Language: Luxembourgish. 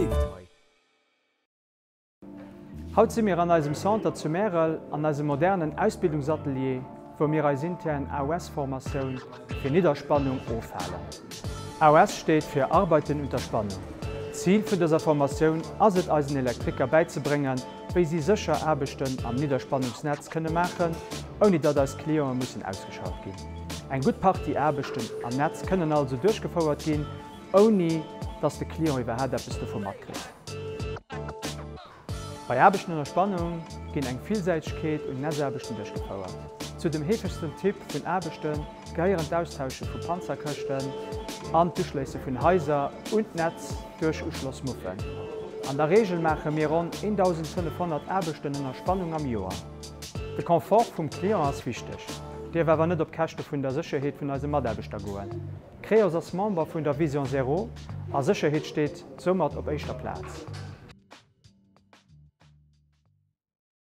leeft hei? Haut si mir an eisem Centre zu Märel an eisem modernen Ausbildungsatelier, wou mir eis intern AOS-Formatioun fir Nidderspannung ofhalen. AOS steet fir Arbeiten unter Spannung. D'Zil vun dëser Formatioun ass et eisen Elektriker bäizebréngen, wéi si sécher Aarbechten am Nidderspannungsnetz kënne maachen, ouni datt eis Cliente mussen ausgeschalt ginn. Eng gutt Partie Aarbechten am Netz kënnen also duerchgefouert ginn, ouni datt de Client iwwerhaapt eppes dovu matkritt. Bei Aarbechten ënner Spannung ginn eng Villsäitegkeet un Netzaarbechten duerchgefouert. Zu dem heefegsten Typ vun Aarbechte gehéieren d'Austausche vu Panzerkëschten an d'Uschléisse vun Haiser un d'Netz duerch Uschlossmuffen. An der Reegel maache mir ronn 1.500 Aarbechten ënner Spannung am Joer. De Confort vum Client ass wichteg, dierf awer net op Käschte vun der Sécherheet vun eise Mataarbechter goen. Creos ass Member vun der Vision Zéro a Sécherheet steet soumat op éischter Plaz.